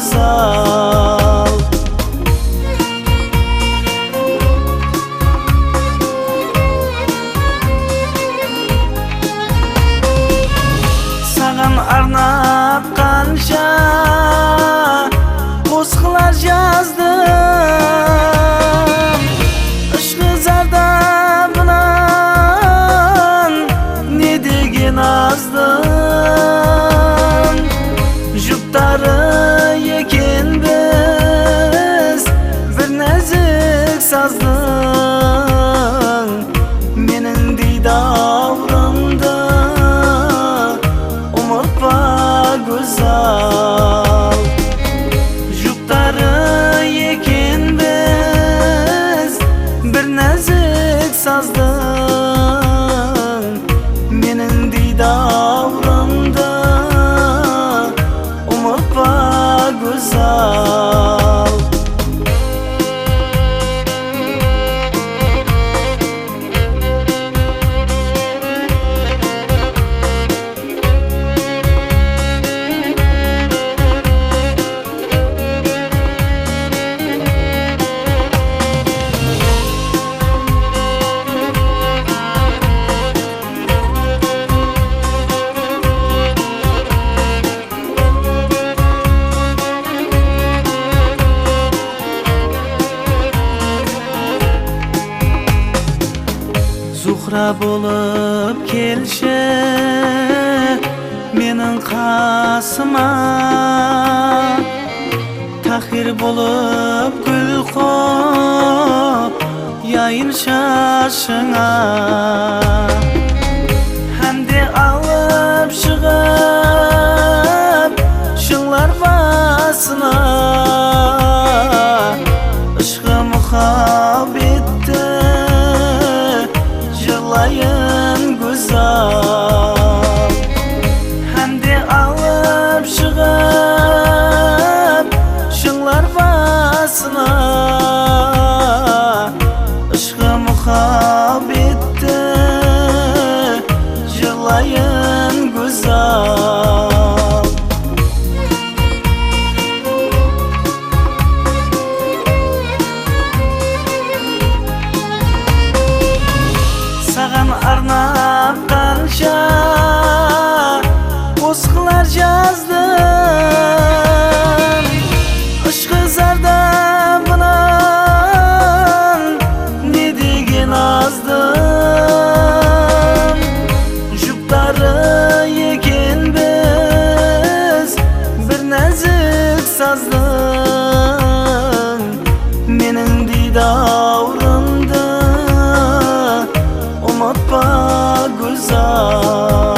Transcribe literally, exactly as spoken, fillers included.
gózzal. Saǵan arnap qansha qosıqlar jazdım. Ishqı zardabınan ne degen azdım. Juparı ekenbiz bir názik sazdıń. Meniń diydawrımdı umıtpa, gózzal. Juparı ekenbiz bir názik sazdıń. Meniń diydawrımdı umıtpa, gózzal. Zuhra bolıp kelshi meniń qasıma. Tahir bolıp gúl qoyayın shashıńa. Hám de alıp shıǵıp shıńlar basına. Ishqı muhabbetti jırlayın, gózzal. Hám de alıp shıǵıp shıńlar basına. Ishqı muhabbetti jırlayın, gózzal. Saǵan arnap qansha qosıqlar jazdım. Ishqı zardabınan ne degen azdım. Juparı ekenbiz bir názik sazdıń. Meniń diydawrımdı umıtpa, gózzal.